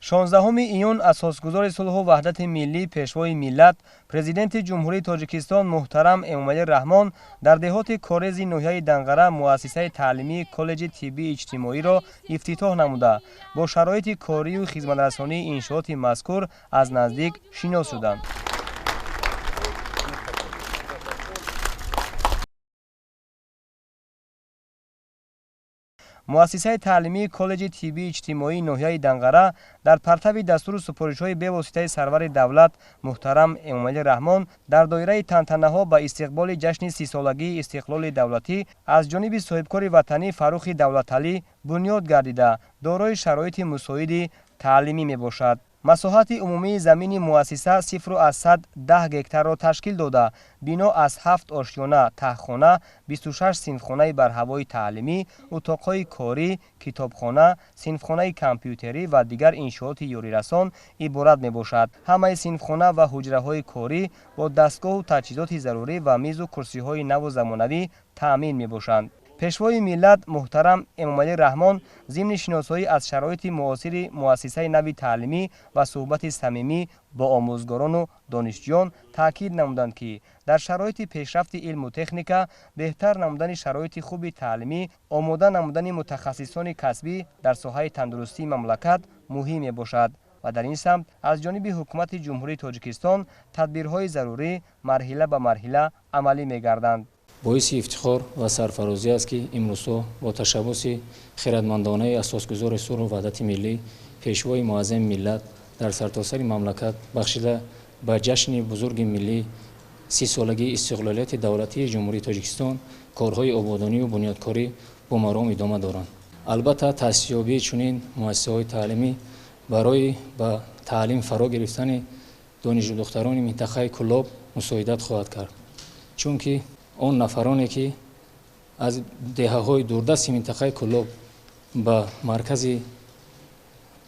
16 июн асосгузори сулҳу ваҳдати миллӣ, пешвои миллат, президенти Ҷумҳурии Тоҷикистон муҳтарам Эмомалӣ Раҳмон дар деҳоти Корези ноҳияи Данғара муассисаи таълимии коллеҷи тиббии иҷтимоиро ифтитоҳ намуда, бо шароити корию хизматрасонии иншооти мазкур аз наздик шинос шуданд. Муассисаи таълимии коллеҷи тиббии иҷтимоии ноҳияи Данғара дар партави дастуру супоришҳои бевоситаи сарвари давлат муҳтарам Эмомалӣ Раҳмон дар доираи тантанаҳо ба истиқболи ҷашни 30-солагии истиқлоли давлатӣ аз ҷониби соҳибкори ватанӣ Фаррухи Давлаталӣ бунёд гардида, дорои шароити мусоиди таълимӣ мебошад. Масоҳати умумии замини муассиса 0,1 гектарро ташкил дода, бино аз 7 ошёна, таҳхона, 26 синфхонаи барҳавои таълимӣ, утоқҳои корӣ, китобхона, синфхонаи компютерӣ ва дигар иншооти ёрирасон иборат мебошад. Ҳамаи синфхона ва ҳуҷраҳои корӣ бо дастгоҳу таҷҳизоти зарурӣ ва мизу курсиҳои наву замонавӣ таъмин мебошанд. Пешвои миллат муҳтарам Эмомалӣ Раҳмон зимни шиносоӣ аз шароити муосири муассисаи нави таълимӣ ва суҳбати самимӣ бо омӯзгорону донишҷӯён таъкид намуданд, ки дар шароити пешрафти илму техника, беҳтар намудани шароити хуби таълимӣ, омода намудани мутахассисони касбӣ дар соҳаи тандурустии мамлакат муҳим мебошад ва дар ин самт аз ҷониби ҳукумати Ҷумҳурии Тоҷикистон тадбирҳои зарурӣ марҳила ба марҳила амалӣ мегарданд. Боиси ифтихор ва сарфарозӣ аст, ки имрӯзҳо бо ташаббуси хиратмандонаи асосгузори сулҳу ваҳдати миллӣ, пешвои муаззами миллат дар сартосари мамлакат бахшида ба ҷашни бузурги миллӣ 30-солагии истиқлолияти давлатии Ҷумҳурии Тоҷикистон корҳои ободонию бунёдкорӣ бо маром идома доранд. Албатта, таъсисёбии чунин муассисаҳои таълимӣ барои ба таълим фаро гирифтани донишҷӯдухтарони минтақаи Кӯлоб мусоидат хоҳад кард, чунки он нафароне ки аз деҳаҳои дурдасти минтақаи Кӯлоб ба маркази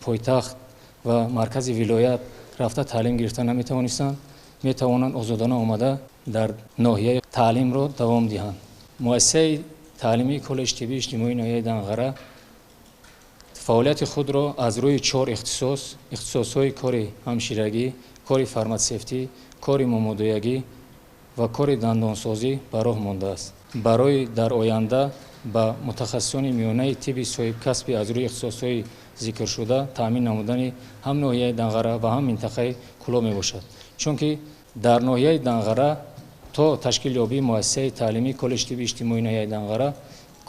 пойтахт ва маркази вилоят рафта таълим гирифта наметавонистанд, метавонанд озодона омада дар ноҳияи таълимро давом диҳанд. Муассисаи таълимии коллеҷи тиббии иҷтимоии ноҳияи Данғара фаъолияти худро аз рӯи 4 ихтисос, ихтисосҳои кори ҳамширагӣ, кори фарматсевтӣ, кори момодоягӣ ва кори дандонсозӣ ба роҳ мондааст. Барои дар оянда ба мутахассисони миёнаи тибби соҳибкасби аз рӯи ихтисосҳои зикршуда таъмин намудани ҳам ноҳияи Данғара ва ҳам минтақаи Кӯлоб мебошад. Чунки дар ноҳияи Данғара то ташкил ёбии муассисаи таълимии коллеҷи тиббии иҷтимоии ноҳияи Данғара,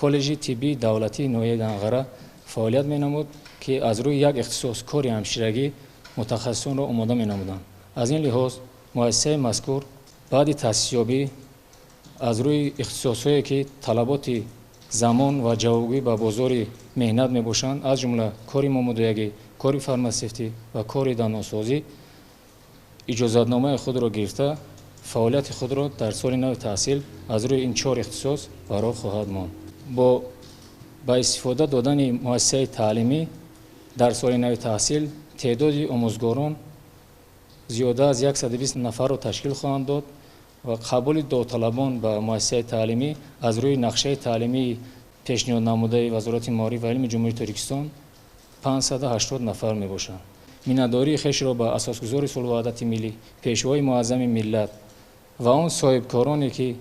коллеҷи тиббии давлатии ноҳияи Данғара фаъолият менамуд, ки аз рӯи як ихтисос кори ҳамширагӣ мутахассисонро омода менамуданд. Аз ин лиҳоз муассисаи мазкур баъди таъсисёбӣ аз рӯи ихтисосҳое ки талаботи замон ва ҷавобгӯӣ ба бозори меҳнат мебошанд, аз ҷумла кори момодоягӣ, кори фармасевтӣ ва кори дандонсозӣ, иҷозатномаи худро гирифта фаъолияти худро дар соли нави таҳсил аз рӯи ин 4 ихтисос ба роҳ хоҳад монд. Бо ба истифода додани муассисаи таълимӣ дар соли нави таҳсил теъдоди омӯзгорон зиёда аз 120 нафарро ташкил хоҳанд дод ва қабули довталабон ба муассисаи таълимӣ аз рӯи нақшаи таълимии пешниҳод намудаи Вазорати маориф ва илми Ҷумҳурии Тоҷикистон 580 нафар мебошанд. Миннатдории хешро ба асосгузори сулҳу ваҳдати миллӣ, пешвои муаззами миллат ва он соҳибкороне ки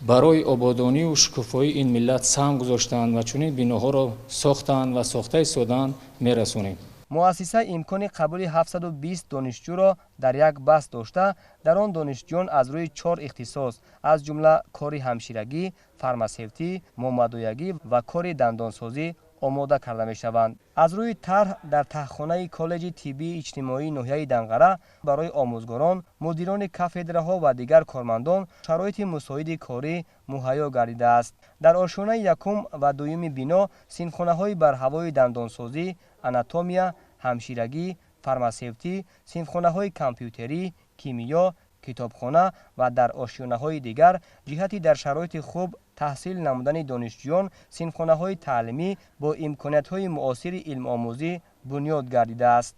барои ободонию шукуфоии ин миллат саҳм гузоштаанд ва чунин биноҳоро сохтаанд ва сохта истодаанд мерасонем. Муассиса имкони қабули 720 донишҷӯро дар як баст дошта, дар он донишҷӯён аз рӯи 4 ихтисос, аз ҷумла кори ҳамширагӣ, фармасевтӣ, момадоягӣ ва кори дандонсозӣ омода карда мешаванд. Аз рӯи тарҳ дар таҳхонаи коллеҷи тиббии иҷтимоии ноҳияи Данғара барои омӯзгорон, мудирони кафедраҳо ва дигар кормандон шароити мусоиди корӣ муҳайё гардидааст. Дар ошёнаи якум ва дуюми бино синфхонаҳои барҳавои дандонсозӣ, анатомия, ҳамширагӣ, фармасевтӣ, синфхонаҳои компютерӣ, кимиё, китобхона ва дар ошёнаҳои дигар ҷиҳати дар шароити хуб таҳсил намудани донишҷӯён синфхонаҳои таълимӣ бо имкониятҳои муосири илмомӯзӣ бунёд гардидааст.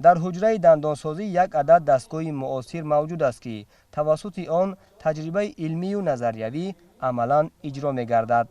Дар ҳуҷраи дандонсозӣ як адад дастгоҳи муосир мавҷуд аст, ки тавассути он таҷрибаи илмию назариявӣ амалан иҷро мегардад.